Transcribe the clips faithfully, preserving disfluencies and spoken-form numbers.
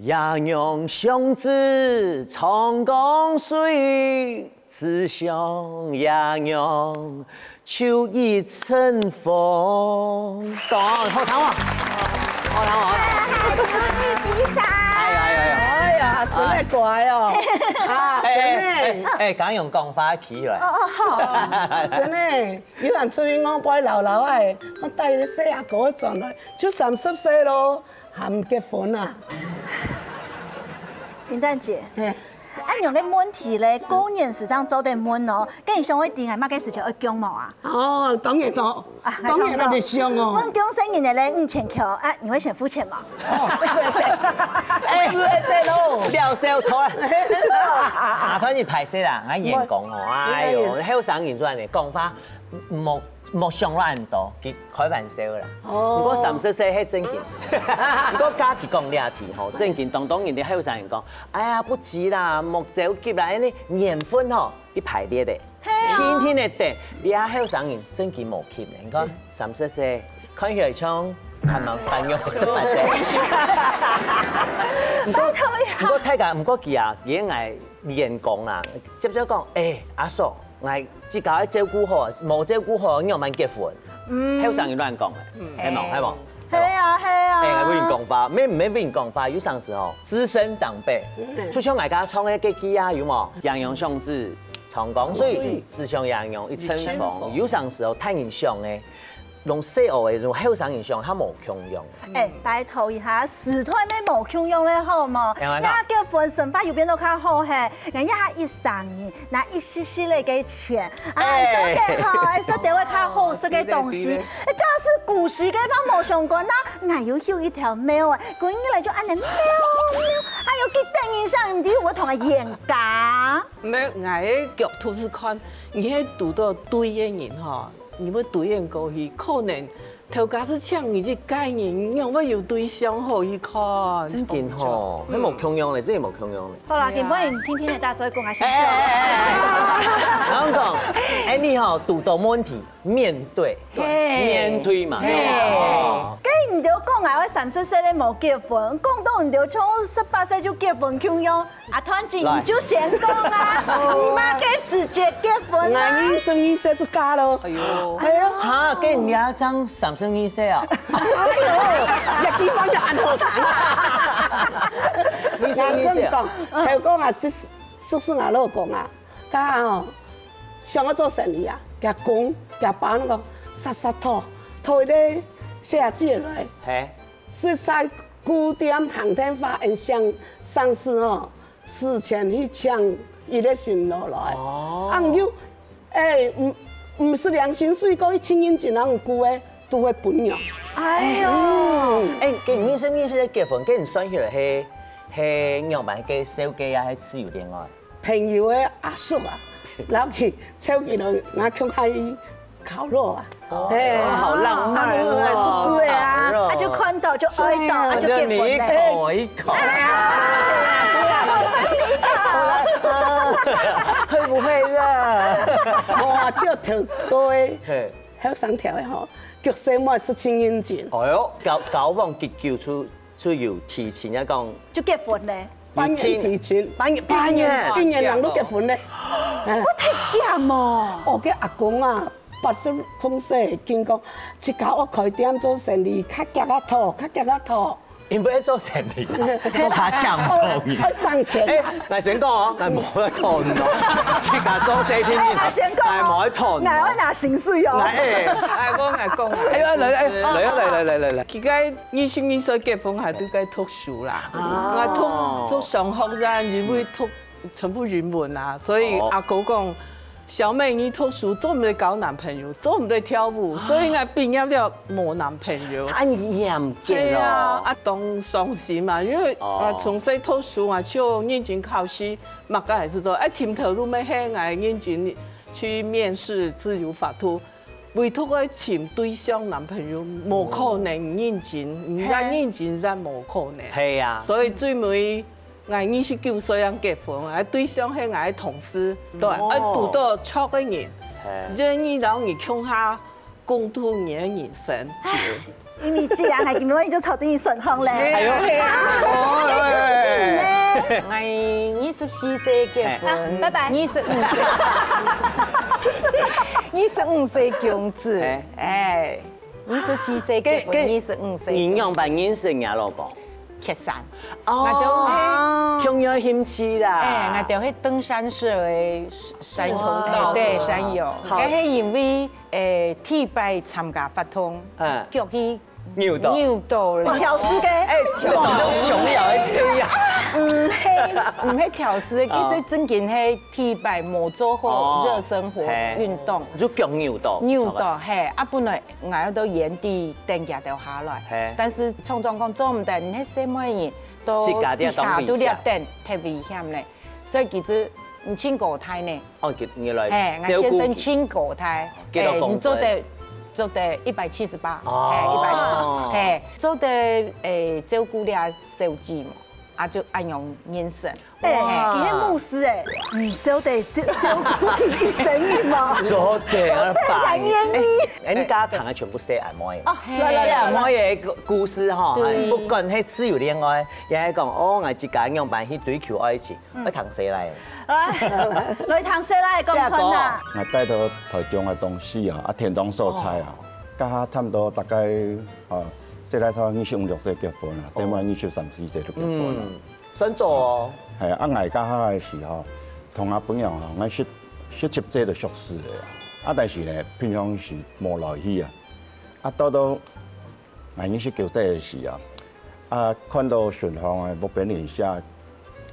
爺娘相知長江水，只想爺娘就一陣風。講，好聽哦，好聽哦。哎呀，真个乖哦，啊，真个。哎，哎，哎，敢用講話起來。哦，哦，好。真个，有人出去，我陪老老仔，我帶个細阿哥轉來，就三十歲咯，還毋結婚啊？雲端姐，嘿。恁樣个問題咧，過年時正做得問哦，該你想愛知𠊎麼个時節愛降無啊？哦，當然咯，啊，當然愛你想哦。問降細人仔咧五千箍，啊，你會先付錢無？哦，是的，是的咯。了，笑出來。啊，反正歹勢啦，𠊎員工哦，哎喲，後生人做恁樣講話，莫莫想恁多，佢開玩笑啦。哦。毋過三十歲係正經。毋過假使講這題吼，正經當多人，後生人講，哎呀，不急啦，莫著急啦，恁樣緣分吼，一排列个。 天天个等，你啊後生人正經無急呢。你看，三十歲，看起來像還蠻煩惱，十八歲。毋過，毋過大家，毋過佢啊，佢个員工啦，接接講，哎，阿叔，𠊎自家愛照顧好，無照顧好，仰般結婚？後生人亂講个，係無？係無？係啊，係啊。哎，𠊎為你講話，毋係毋係為你講話，有當時候，資深長輩，就像𠊎家唱个歌曲啊，有無？洋洋相知， 長江水，只想爺娘一陣風。有當時候，大人想个，用細个，用後生人想，較無共樣。哎，拜託一下，時代乜無共樣咧，好無？哎，𠊎講，這結婚生活有變到較好嘿，人家一生人，拿一息息仔个錢，哎，哎。做得好，哎，食得會較好食个東西。哎，假使古時个話無相干，那𠊎又有一條貓啊，歸日來就恁樣喵喵，哎喲，幾得人惜，毋知有無同𠊎冤家。 毋係，𠊎个角度係看，你係堵到對个人吼，你會對應過去，可能頭家係請你一個人，仰會有對象好去看？正經吼，係無共樣咧，真係無共樣咧。好啦，今晡日聽聽个大嘴公啊，先走。哎哎哎哎，我講，哎，你吼，堵到問題，面對，嘿。面對嘛。嘿。哦。該你兜講啊，𠊎三十歲咧無結婚，講到你兜像十八歲就結婚共樣。 阿團子，來。你就先講啊，你麼个時節結婚啊？𠊎二十二歲就嫁咯。哎喲。哎喲。哈，該你也正三十二歲啊？哎喲，這地方就恁好談啊。二十二歲啊？𠊎講，頭講啊，識識識𠊎老公啊，佢哦，想愛做生理啊，佢公佢爸講，煞煞討討一個細阿姊來。嘿。 實在久店行電話，𠊎想上司哦，事前去請一個新郎來。哦。啊，又，哎，毋毋使領薪水，過去請人情啊，久个都會分樣。哎喲。嗯。哎，該你二十二歲結婚，該你算起來係係仰般个紹介啊，還係自由戀愛？ 朋友个阿叔啊，然後去招佢來，𠊎共下去烤肉啊。哦，嘿，好浪漫哦。啊，叔叔个啊。烤肉。啊，就看到就愛到，啊，就結婚了。就你一口我一口。會不會熱？哇，就挺多个，嘿。後生條个吼，腳細妹識情人情。哎喲，交交往幾久就就有提親，也講就結婚了。 半年提親。半年，半年。一年人都結婚了。哎。我忒遽哦。哦，該阿公啊，八十碰歲，緊講，自家愛開店做生理，較遽啊討，較遽啊討。因為做生理啊，我怕搶不到你。哦，愛省錢啊。哎，來先講哦，來莫來討你哦，自家做生理，哎，來先講哦，來莫來討你哦。來，我拿薪水哦。來，哎。來，我來講。哎呀，來，哎，來呀，來，來，來，來，來。佢个二十二歲結婚還在該讀書啦。 啊。𠊎讀讀上學啊，因為讀全部英文啊，所以阿哥講，小妹你讀書做毋得交男朋友，做毋得跳舞，所以𠊎畢業了無男朋友。恁嚴格哦。係啊，啊當傷心嘛，因為哦。啊從細讀書啊，就認真考試，麼个還係做，哎，尋頭路乜係𠊎認真去面試自由發圖。 唯獨愛尋對象男朋友，無可能認真，毋係認真，真無可能。係啊。所以最尾，𠊎二十九歲正結婚，啊對象係𠊎个同事，對，哦。啊堵到著个人，係。願意摎你共下共度你个人生。因為既然𠊎今晡日就坐在你身上咧。哎喲，係啊。哦，哎，哎， ，𠊎二十四歲結婚，哎，拜拜。二十五歲，二十五歲降子，哎。哎，二十四歲結婚，該，該二十五歲降子。你仰般認識你老公？蹶山。哦，𠊎兜係，共樣興趣啦。哎，𠊎兜係登山社个山，志同道合。對，山友。好。該係因為，誒，第一擺參加活動，嗯。腳去扭到。扭到了。挑事个。哎，扭到像瓊瑤个腿啊。毋係，毋係挑事，哦。其實正經係第一擺無做過熱身活運動。哦，嘿。就腳扭到。扭到，嘿，啊，本來 𠊎愛到原地等佢兜下來。嘿。但是創創講做毋得，你係細妹人，到自家在當地下。自家都在等，太危險咧。所以其實你盡高大呢。哦，佢，你來嘿，𠊎先生盡高大，照顧佢。幾多公分？嘿，你做得，做得一百七十八，哦。嘿，一百七十八，嘿，做得，誒，照顧這小姊嘛。 啊，就恁樣認識。哎，哇。佢係牧師哎，你做得照，照顧佢一生人嗎？做得啊，做得，還願意。哎，哎，你家堂个全部細阿妹。哦，來，來，來，來。細阿妹个故，故事吼，對。哎，不管係自由戀愛，也係講，哦，𠊎自家仰般去追求愛情，嗯。愛聽誰來？來，來聽誰來講看啊？𠊎帶到台中个東勢啊，啊，田中素材啊，哦。佮佢差不多大概，啊，細倈頭二十五六歲結婚啊，細妹二十三四歲就結婚了。嗯。 算早哦。嘿，啊，𠊎教學个時候，同學朋友吼，𠊎十，十七歲就熟識个啊。啊，但是呢，平常時無來去啊。啊，到到𠊎二十九歲个時啊，啊，看到順風个屋邊鄰舍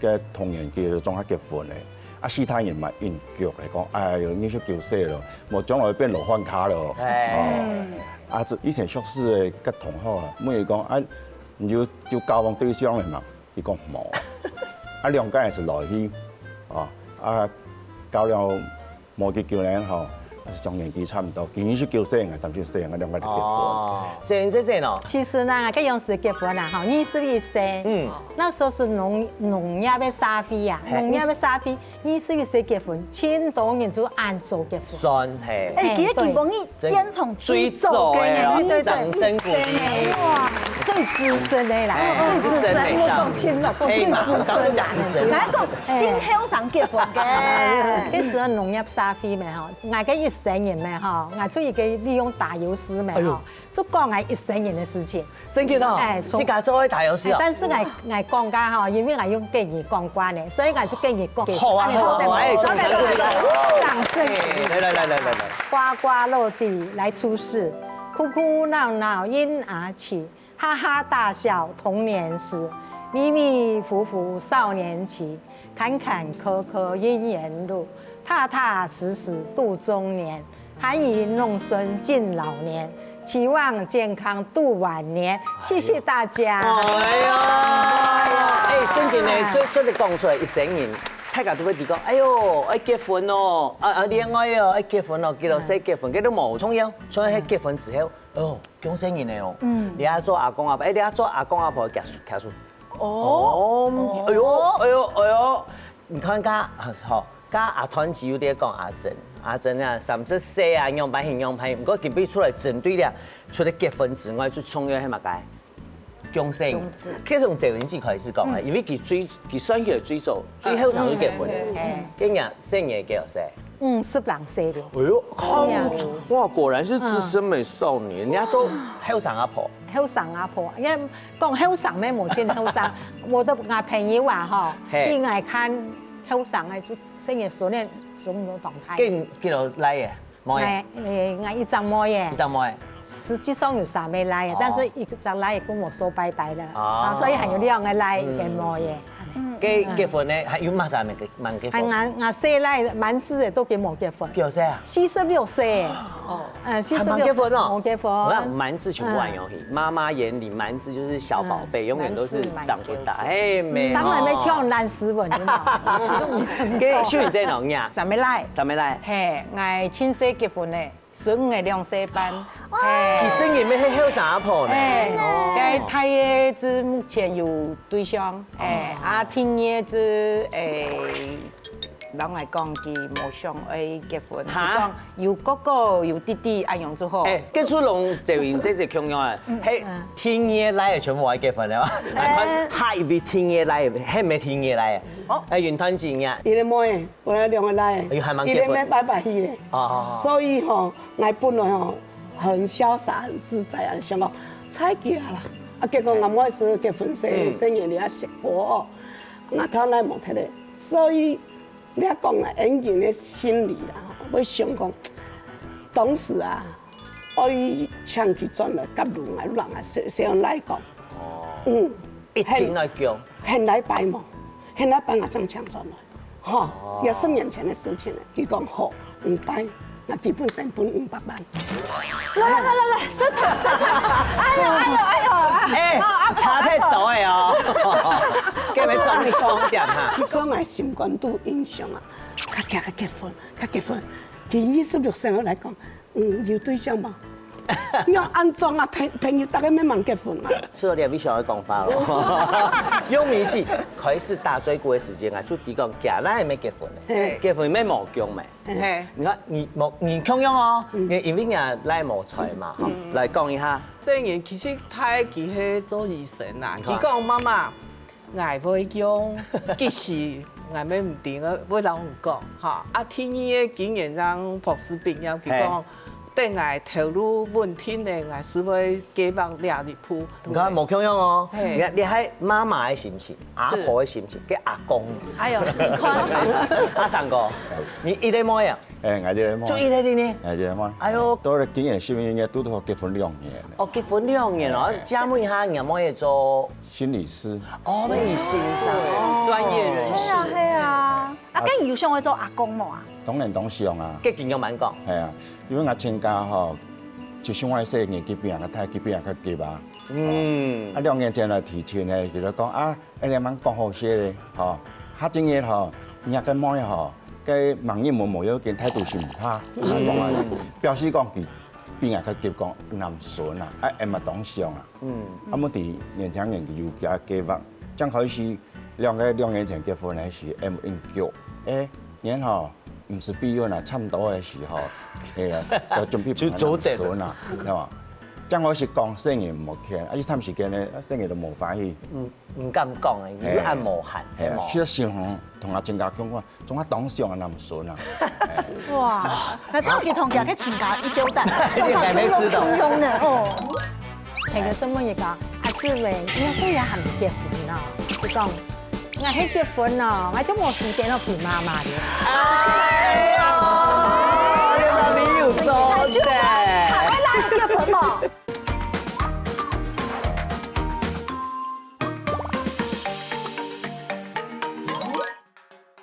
个同年紀个總下結婚个，啊，其他人嘛應局來講，哎喲，二十九歲了，無將來變老飯卡了。哎。哦。啊，這以前熟識个佮同學啊，問佢講，啊，你有，有交往對象了嘛？ 佢講無。啊，兩個人就來去，哦，啊，交了無幾久呢，吼，啊，係將年紀差毋多，佢二十九歲，𠊎三十歲，𠊎兩個就結婚。哦，真真真哦。其實呢，該樣時結婚啊，吼，二十一歲，嗯。那時候是農，農業个社會啊，嘿，農業个社會，二十一歲結婚，盡多人就恁早結婚。算係。哎，其實基本上 現場最早个呢，最早个哦，對，對，對，掌聲鼓勵。哇，最資深的啦，哎，最資深，資深的，我講親了，講最資深的。嘿嘛，講資深。來講，新後生結婚个。哎，該時候農業社會嘛吼，𠊎个一生人嘛吼，𠊎就一個利用打油詩嘛吼，哎喲。就講𠊎一生人的事情。 真个哦，哎，從，自家做个打油詩哦。哎，但是𠊎，𠊎講个吼，因為𠊎用國語講慣了，所以𠊎就國語講。好啊，好啊，好啊，哎，掌聲鼓勵。掌聲鼓勵。哎，來，來，來，來，來。呱呱落地來出世，哭哭鬧鬧嬰兒啼，哈哈大笑童年時，迷迷糊糊少年期，坎坎坷坷姻緣路，踏踏實實度中年， 含飴弄孫敬老年，期望健康度晚年。謝謝大家。哎喲，哎，真个呢，做，做得講出來，一生人，大家都會提到，哎喲，愛結婚哦，啊，啊，戀愛哦，愛結婚哦，幾多歲結婚，這都無重要，重要係結婚之後，哦，降細人了哦，嗯。你愛做阿公阿婆，哎，你愛做阿公阿婆，家屬，家屬。哦，哎喲，哎喲，哎喲，你看看，吼， 佮阿團子有在講阿珍，阿珍啊，三十歲啊，仰般形仰般形，毋過今晡日出來針對了，除了結婚之外，最重要係麼个？降細人。降子。其實從這位姐開始講啊，嗯。因為佢最，佢算起來最早，最後生就結婚。嗯，嗯，嗯。今年細人幾多歲？五十零歲了。哎喲，好，哎呀。哇，果然是資深美少女，人家說後生阿婆。後生阿婆，因為講後生咩，無算後生。我的，我朋友啊，吼，嘿。比𠊎看後生个就 細人孫仔，孫仔當大。幾，幾多倈仔？妹仔？𠊎，誒，𠊎一隻妹仔。一隻妹仔。實際上有三個倈仔，哦。但是一隻倈仔跟我說拜拜了，哦。啊，所以還有兩個倈仔，嗯。一個妹仔。嗯。該結婚呢，還有麼儕還吂結，吂結婚？還𠊎，𠊎細倈滿子仔都還無結婚。幾多歲啊？四十六歲。哦。嗯，四十六歲，還吂結婚哦？無結婚。我想滿子全部還有 媽媽眼裡滿子就是小寶貝，嗯，永遠都是長不大。滿子滿子。哎，沒有。上來要叫爛斯文，有沒有？該秀雲在哪呀？三個倈。三個倈。嘿，𠊎盡細結婚呢，孫仔兩歲半。哇。嘿。佢真个乜係後生阿婆呢。嘿，哦。該大个子目前有對象，嘿，哦。啊，第二个子，誒，老外講佢無想愛結婚，哈？佢講有哥哥有弟弟恁樣就好。哎，結束攏就因這隻共樣啊，嘿，第二个倈仔全部愛結婚了，來看下一位第二个倈仔，還無第二个倈仔，哦，哎，雲端姐呀，佢个妹，我有兩个倈仔，佢還吂結婚，佢个妹拜拜去咧，哦，所以吼，𠊎本來吼很瀟灑、很自在啊，想講再嫁啦，啊，結果𠊎妹係結婚生，生仔了啊，食果，𠊎頭來無忒咧，所以。 你講啊，恩人个心理啊，會想講，當時啊，愛請佢轉來甲路啊，路人啊，先先來講，哦，嗯，一定愛講，現在拜無，現在拜啊正請轉來，吼，也十年前个事情了。佢講好，毋拜，𠊎基本上分五百萬。 來來來來來，收場收場！哎呦哎呦哎呦！哎，差太多了哦，該要裝裝點哈。所以𠊎心肝肚印象啊，較遽个結婚，較遽結婚。佢二十六歲來講，嗯，有對象無？要安裝啊，朋朋友大家慢慢結婚嘛。是有點微小的講法哦。用年紀開始打嘴鼓的時間啊，就提講，今日還沒結婚呢，結婚還無講咩？ 嘿，你看，你無，你共樣哦，你因為人來無才嘛，吼，來講一下。細人其實大佢係做醫生啊，佢講媽媽，𠊎會用，其實𠊎乜毋定，會摎你講，哈。啊，第二个今年正博士畢業，佢講，等𠊎頭路穩定咧，𠊎係會計劃這一步。 你看，無共樣哦。你看，你還媽媽的心情，阿婆的心情，跟阿公。哎呦，你看。阿三哥，你一个妹啊？哎，𠊎一个妹。就一个弟弟。哎，一个妹。哎呦，到了今年十一月，拄好結婚兩年。哦，結婚兩年哦，請問一下，你妹也做？心理師。哦，你先生，專業人士。係啊，係啊。啊，該你有想愛做阿公無啊？當然當想啊。結婚有蠻講。係啊。 因為𠊎親家吼，就像𠊎細人，佢比人較大，佢比人較急啊。嗯，啊，兩年前來提親呢，佢就講啊，哎，你們講好勢咧，吼，下一日吼，若个妹吼，該吂人問無要緊，態度係毋怕，啊，講啊，表示講佢比人較急，講男孫啊，啊，𠊎嘛當想啊。嗯，啊，問題年輕人有佢个計劃，正開始兩个兩年前結婚个時，𠊎應該，哎，然後。 毋係比喻啦，差毋多个時候，係啊，就準備就做得了。孫啊，係嘛？正開始講細人毋好牽，啊，一段時間呢，啊，細人都無歡喜。毋毋敢講欸，又恁無閒，係無？係啊，其實想吼，同阿親家講講，總係當想啊，男孫啊。哇，該照佢同佢个親家一丟蛋，就應該沒事的。共樣呢，哦。 係个，做麼个講，阿志偉，你个姑爺還吂結婚呢？佢講，𠊎係結婚咯，𠊎就無時間咯陪媽媽了。哎喲，你有做的。還會來結婚無？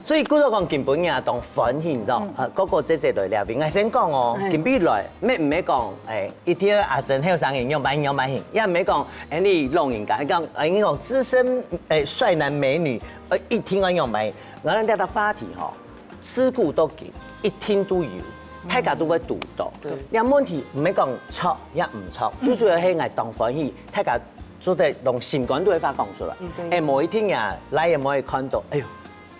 所以故所講今晡日啊，當歡喜，你知道？啊，哥哥姐姐來了，𠊎先講哦，今晡日來，乜毋係講，欸，一定阿珍後生人樣般樣般形，也毋係講，欸，你老人家，講，欸，你講資深，欸，帥男美女，呃，一定愛樣般形。𠊎等這個話題吼，自古到今，一定都有，大家都會堵到。這問題毋係講著也毋著，最主要係𠊎當歡喜，大家做得用心肝肚个話講出來。欸，無一定啊，來也無會看到，哎喲，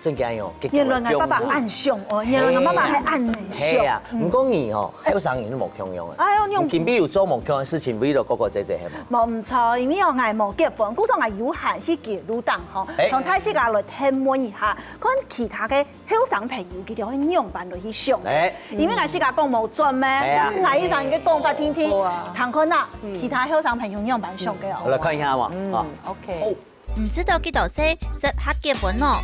真个哦，原來𠊎爸爸恁凶哦，原來𠊎媽媽還恁內凶。係啊，毋過你哦，後生人都無共樣啊。哎喲，你今晡日有做無共樣个事情，為了哥哥姐姐，係無？無毋著，因為哦，𠊎無結婚，故所𠊎有閒去街路頂吼，同大自家來討論一下，看其他个後生朋友佢兜係仰般來去想个。因為𠊎自家講無準咩，𠊎以前个講法聽聽，聽看啊，其他後生朋友仰般想个哦。來看一下嘛，啊，OK。 毋知道幾多歲適合結婚哦？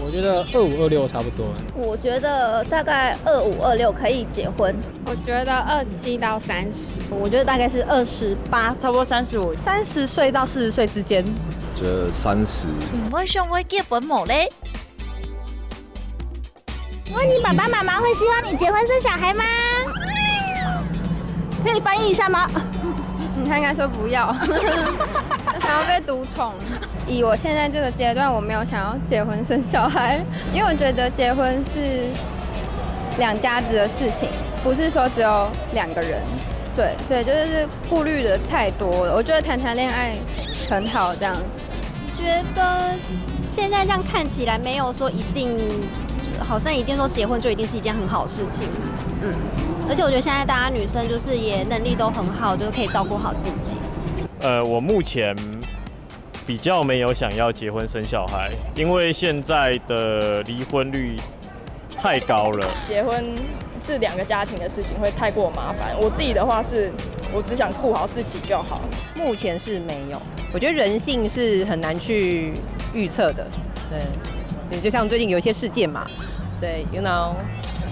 我覺得二五二六差不多。我覺得大概二五二六可以結婚。我覺得二七到三十。我覺得大概是二十八，差不多三十五，三十歲到四十歲之間。覺得三十。你會想會結婚無咧？ 問你爸爸媽媽會希望你結婚生小孩嗎？可以翻譯一下嗎？他應該說不要，想要被獨寵。以我現在這個階段，我沒有想要結婚生小孩，因為我覺得結婚是兩家子的事情，不是說只有兩個人。對，所以就是顧慮的太多了。我覺得談談戀愛很好，這樣。觉得现在这样看起来，没有说一定，好像一定说结婚就一定是一件很好的事情。嗯，而且我觉得现在大家女生就是也能力都很好，就是可以照顾好自己。呃，我目前比较没有想要结婚生小孩，因为现在的离婚率太高了。结婚是两个家庭的事情，会太过麻烦。我自己的话是，我只想顾好自己就好。目前是没有，我觉得人性是很难去预测的。对，也就像最近有一些事件嘛，对，you know，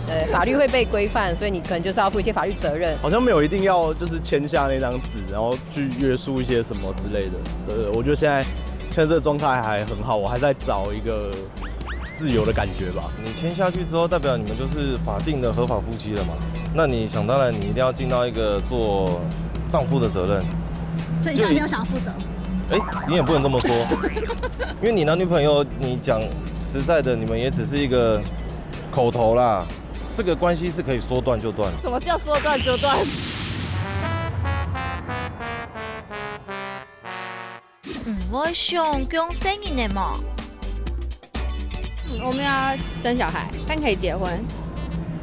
对，法律会被规范，所以你可能就是要负一些法律责任。好像没有一定要就是签下那张纸，然后去约束一些什么之类的。呃，我觉得现在现在这个状态还很好，我还在找一个自由的感觉吧。你签下去之后，代表你们就是法定的合法夫妻了嘛？那你想当然，你一定要尽到一个做丈夫的责任。所以你现在没有想要负责？哎，你也不能这么说，因为你男女朋友，你讲实在的，你们也只是一个口头啦，这个关系是可以说断就断。什么叫说断就断？毋會想降細人仔無？我们要生小孩，但可以结婚。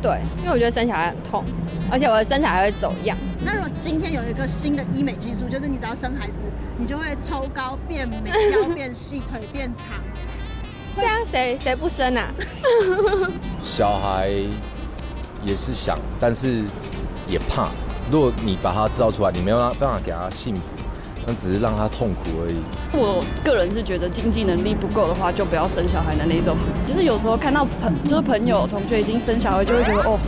对，因为我觉得生小孩很痛，而且我的身材还会走样。那如果今天有一个新的医美技术，就是你只要生孩子，你就会抽高、变美、腰变细、腿变长。这样谁谁不生啊？小孩也是想，但是也怕。如果你把他制造出来，你没有办法给他幸福，那只是让他痛苦而已。我个人是觉得经济能力不够的话，就不要生小孩的那种。就是有时候看到朋，就是朋友、同学已经生小孩，就会觉得哦，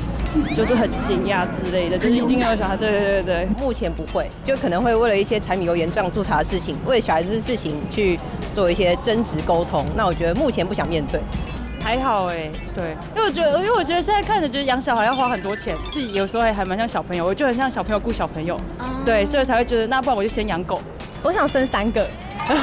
就是很惊讶之类的，就是已经有小孩，对对对对。目前不会，就可能会为了一些柴米油盐酱醋茶的事情，为了小孩子的事情去做一些争执沟通。那我觉得目前不想面对。还好哎、对，因为我觉得，因为我觉得现在看着觉得养小孩要花很多钱，自己有时候还还蛮像小朋友，我就很像小朋友顾小朋友，对，所以才会觉得那不然我就先养狗。我想生三个。为什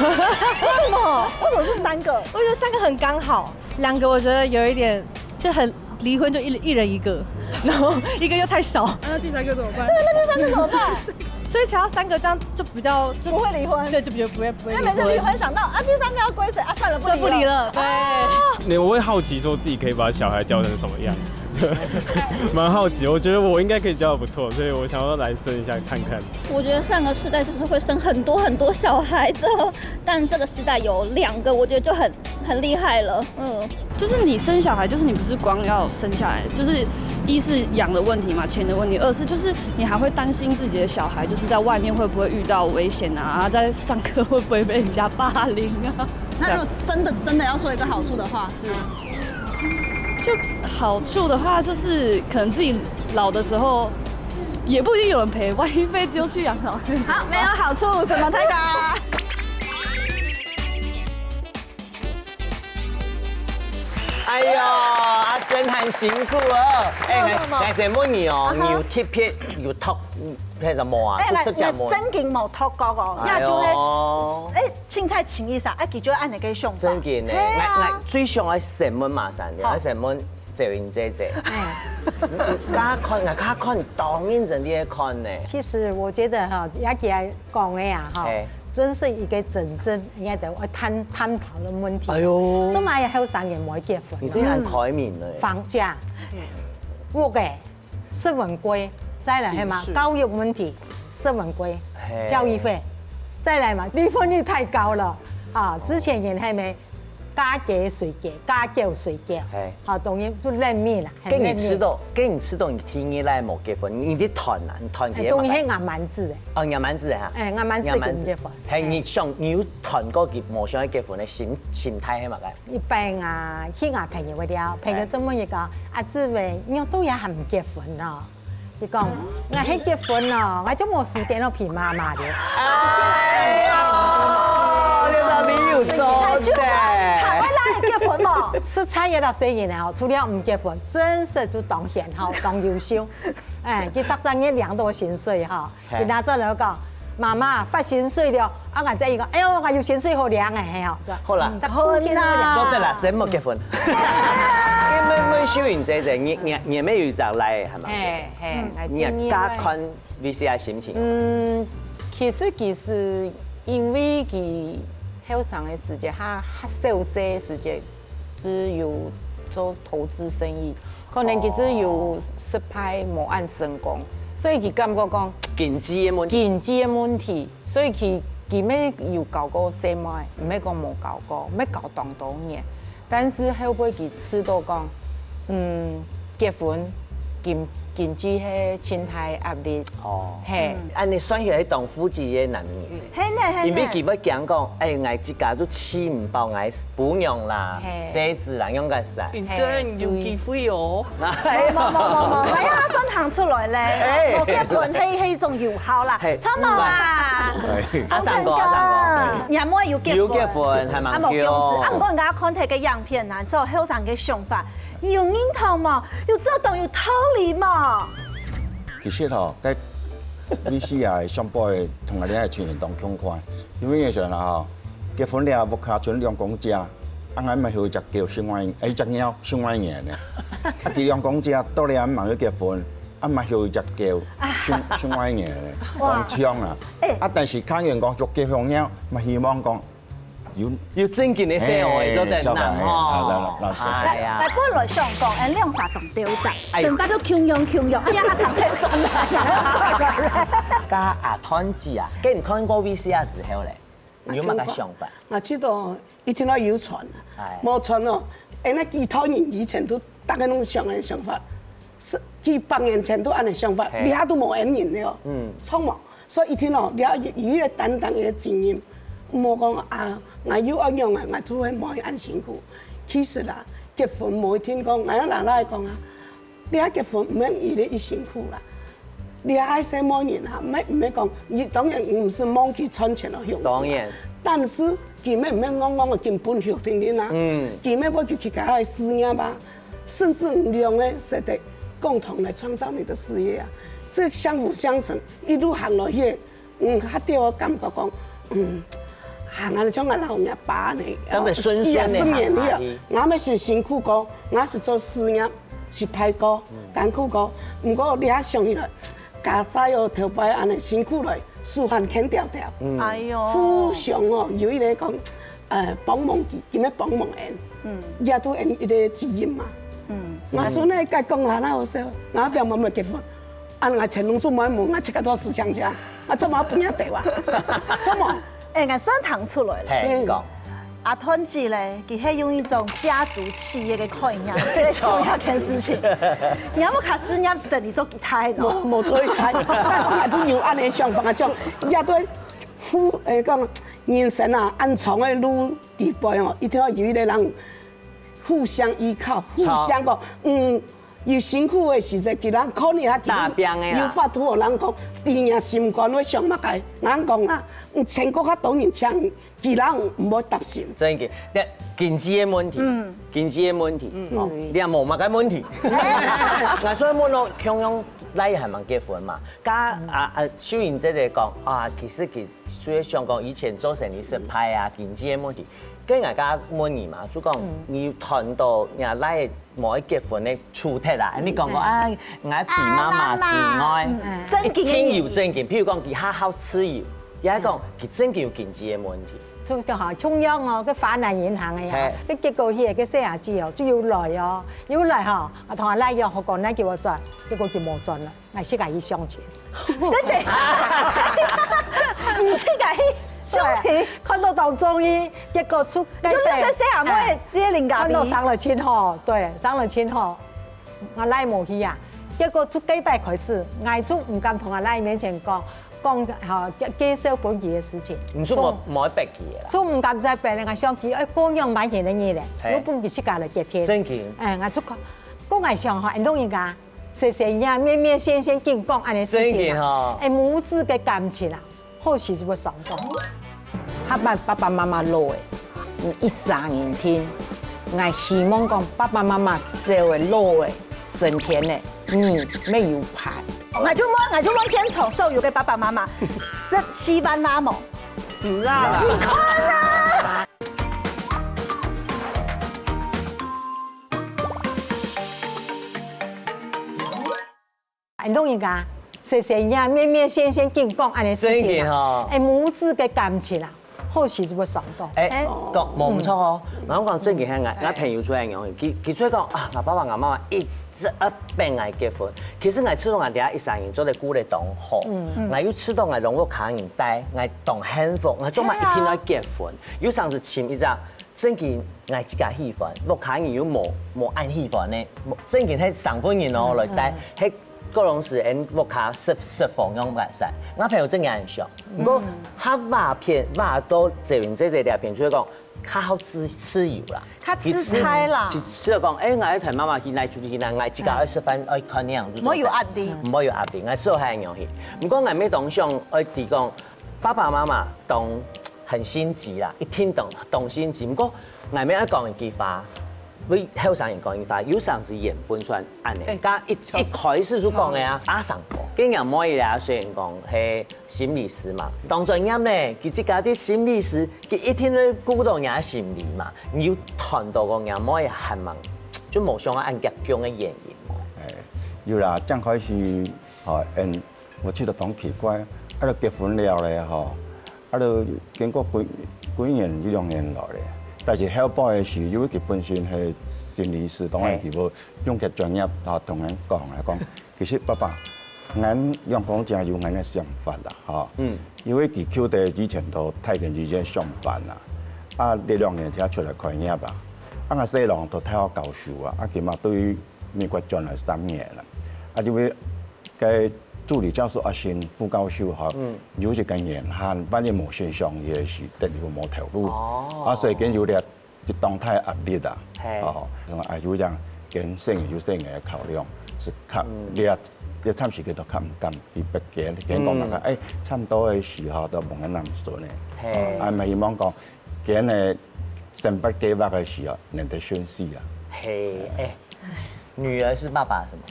么？为什么是三个？我觉得三个很刚好，两个我觉得有一点就很离婚就一一人一个，然后一个又太少。那第三个怎么办？对，那第三个怎么办？所以才要三个，这样就比较就不会离婚。对，就比较不会不会因为每次离婚想到啊，第三个要归谁啊？算了，不离了。不离了，对。那我会好奇说自己可以把小孩教成什么样，对，蛮好奇。我觉得我应该可以教的不错，所以我想要来生一下看看。我觉得上个世代就是会生很多很多小孩的，但这个世代有两个，我觉得就很很厉害了。嗯，就是你生小孩，就是你不是光要生下来，就是一是养的问题嘛，钱的问题，二是就是你还会担心自己的小孩就是在外面会不会遇到危险啊，在上课会不会被人家霸凌啊？那如果真的真的要说一个好处的话，是就好处的话，就是可能自己老的时候也不一定有人陪，万一被丢去养老院。好，没有好处，什么太高？哎呦，阿珍很辛苦哦。哎，我先问你哦，你有特别有托，那什么啊？哎，这讲么？正经冇托过哦，哎呦也就係，哎，凊彩请一下，哎，佢就按你个想法。正经呢，係啊我我最想愛先問馬上的，愛先問謝雲姐姐。你你家看，我家看，當認真你个看呢。其实我觉得哈，也给他讲的啊哈哎，真是一个真正应该得探探讨的问题。哎呦这么后生人没结婚啊，你真的很開明了耶。房价，屋个，食物贵，再来系嘛，教育问题，食物贵，教育费，再来嘛，离婚率太高了啊！之前人系咪加给水给，加给水给，哎，好，等于就认命了。跟你知道，跟你知道你第二个無結婚，你在談啊，你談哎，个嘛等于系俺蛮子的。哦，你蛮子哈，哎，俺蛮子你蛮子跟结婚。嘿，你想你有談過佢無想要結婚的心心態係嘛个？一般啊，去俺朋友个了，朋友这么一个，阿志伟，你都也还没结婚呢。你讲，我还结婚呢，我就没时间了陪妈妈了。哎呦，你到底有做的？他会让你结婚吗？是差一个虽然呢，除了唔结婚，真是就当贤哈，当优秀。哎，佢搭上个两多薪水哈，嘿佢拿转来讲，妈妈发薪水了，啊，俺再一个，哎呦，还有薪水好领哎，嘿哦，好啦，他哭天都做得啦，先莫结婚。因為問秀雲姐姐，你你你也沒有一隻來係嘛？嘿嘿，你家看V C I心情？嗯，其实其实因为佢後生个時節，較較細細个時節，只有做投資生意，可能佢只有失敗無恁成功，所以佢感覺講經濟个問題。經濟个問題，所以佢佢乜有交過細妹，毋係講無交過，乜交當多年。但是後尾佢試到講，嗯，結婚經經濟係盡大壓力，哦，係。恁樣算起來當負責个男人。係呢，係呢。因為佢會驚講，哎，𠊎自家都飼毋飽𠊎餔娘啦、係。細子啦，仰結煞。你真有機會哦。哎呀，無無無無，哎呀，算行出來咧，哎。無結婚係係一種有效啦，係。著無啊？哎。阿三哥，阿三哥。你阿妹有結婚？有結婚，還蠻久。啊，無結婚，啊，毋過人家看這個影片啊，做後生个想法，你有認同無？有做到有道理無？其實吼，該V C R个上背个同𠊎兜个情形當共款，因為个時候吼，結婚了屋下賰兩公姐，啊，𠊎嘛有一隻狗，十外，哎，一隻貓，十外年呢。啊，佢兩公姐到了嘛有結婚，啊，嘛有一隻狗，十十外年呢，哇。當像啊。哎。啊，但是較遠講，就結婚了，嘛希望講 有有正經个生活，哎，做得難吼。哎，老師。哎呀。來，來，本來想講，哎，兩儕當鬥膽，哎。生活都共樣共樣，哎呀，還談得上來。該阿團姊啊，該你看過V C R之後咧，你有麼个想法？𠊎知道一定愛有傳，哎。無傳哦，哎，該幾代人以前都大家攏想个想法，係幾百年前都恁樣想法，嘿。這下都無恁樣了哦。嗯。著無？ 所以一定哦，你愛有一個擔當，一個責任，毋好講啊，𠊎有恁樣啊，𠊎就會無恁辛苦。其實啦，結婚無一定講，𠊎要拿來講啊，你愛結婚毋免一定一辛苦啦。你愛細妹人啊，毋免毋免講，你當然毋係忘記賺錢咯，用。當然。但是佢乜毋免戇戇个緊分享定定啊，嗯。佢乜會去自家个事業啊，甚至你兩個識得共同來創造你的事業啊，這相輔相成，一路行落去。 嗯，較對𠊎感覺講，嗯，行啊，像𠊎老人家爸呢，真的順順的行下去。四十年了，𠊎乜係辛苦過，𠊎係做事業，失敗過，艱苦過。毋過你遐想起來，佳哉哦，頭擺恁樣辛苦來，手還牽吊吊。嗯。哎喲。互相哦，有一個講，呃，幫忙佢，佢乜幫忙𠊎。嗯。也都𠊎一個責任嘛。嗯。𠊎孫仔該講啊，那好笑，𠊎表妹妹結婚， 啊，𠊎錢攏做毋滿，𠊎自家都係想家，啊，做麼分人鬥啊？著無？哎，𠊎算聽出來了。嘿，你講。阿團姊咧，佢係用一種家族企業个概念，在想這件事情。你有無看事業生理做其他个喏？無，無做其他，但是也都有恁樣想法啊，想，也都互，哎，講人生啊，恁長个路底背哦，一定要有一個人互相依靠，互相講，嗯， 有辛苦个時節，佢人看你下，佢打拚个啦。有法度，人講，知影心肝會想麼个，人講啊，嗯，全國較多人請，佢人毋會答應。真个，這經濟个問題，嗯。經濟个問題，嗯。哦，嗯。你也無麼个問題。𠊎所以問咯，共樣來還吂結婚嘛，佮啊啊秀英姐姐講啊，其實佢雖然想講以前做生理失敗啊，經濟个問題，跟𠊎家問你嘛，就講，嗯。你談到你來 無愛結婚个初忒啦，你講過，嗯。啊，𠊎陪媽媽之外，嗯。一定有正經，譬如講，佢較好自由，也係講，佢正經有經濟个問題。就講哈，共樣哦，該華南銀行个呀，嘿。該結果去个細阿姊哦，就有來哦，有來哈，啊，同阿倈約好講，你叫𠊎轉，結果佢無轉了。 𠊎自家去相親。等等，你自家去相親？對，看到當中意，結果出該擺，就那個細阿妹，哎，你个鄰家看到生了親吼，對，生了親吼，𠊎倈無去啊。結果出該擺開始，𠊎就毋敢同𠊎倈面前講，講，吼，介，介紹分佢个事情。你就無，就無逼佢个啦。就毋敢再逼了，𠊎想佢，哎，姑娘蠻顯个你咧，嘿。又分佢自家來決定。正經。哎，𠊎就講，講𠊎想吼，哎，弄一個啊。 細細人面面線線緊講恁樣事情啊，正經吼。哎，母子个感情啊，好時就會傷到。下擺爸爸媽媽老了，你一儕人定，𠊎希望講爸爸媽媽走了老了，升天了，你乜有伴。𠊎就問，𠊎就問現場所有个爸爸媽媽，係四萬啦無？毋啦。你看啊！ 哎，弄一個啊，細細人面面線線緊講恁樣事情啊。正經吼。哎，母子个感情啊，好時就會想到。哎，哎。講，無毋著哦。𠊎講正經，𠊎，𠊎朋友出來樣，佢，佢出來講啊，𠊎爸爸、𠊎媽媽一直愛逼𠊎結婚。其實𠊎知道𠊎這一生人做得顧得當好，𠊎又知道𠊎攏屋下人帶，𠊎當幸福，𠊎做麼一定愛結婚？有成時尋一隻正經𠊎自家喜歡，屋下人又無，無恁喜歡呢，無，正經係生份人哦，來帶，係 各種時，𠊎屋下食，食飯樣來使。𠊎朋友正經恁想，毋過較話偏，話到這邊這這這片，就係講較好自，自由啦。較自在啦。佢自，佢自由講，哎，𠊎愛同媽媽去哪出去哪，𠊎自家愛食飯，愛看電影，就無有壓力。無有壓力，𠊎適合恁樣去。毋過𠊎乜當想愛提講，爸爸媽媽當很心急啦，一定當，當心急。毋過𠊎乜愛講一句話， 為後生人講一句話，有成時緣分算恁呢。哎，佢一，著。一開始就講个啊，阿生哥，佢若妹仔雖然講係心理師嘛，當專業呢，佢自家係心理師，佢一定會顧到若心理嘛。你有談到過若妹仔還吂，就無想愛恁激動个原因無？哎，有啦，正開始，吼，嗯， 𠊎覺得當奇怪，啊，都結婚了咧吼，啊，都經過幾，幾年一兩年來咧，但是後擺个時，因為佢本身係心理師，當然佢會用佢專業吼同人講啊，講，其實爸爸，𠊎兩公婆有𠊎个想法啦，吼。嗯。因為佢舊底以前都太平以前上班啦，啊，這兩年才出來開業啦，啊，𠊎細人都大學教書啊，啊，佢嘛對美國轉來三年啦，啊，因為 該助理教授啊，升副教授吼，有一個年限，萬一無升上去个時，等於無頭路。哦。啊，所以佢有這一當大壓力啊。嘿。哦，所以啊，有這樣，佢細人有細人个考量，係較，這，這暫時佢都較毋敢去逼佢，佢講嘛，哎，差毋多个時候都無恁難做呢。嘿。哦，啊，嘛希望講，佢个生活計畫个時候，能得順序啊。嘿，哎，女兒是爸爸什麼？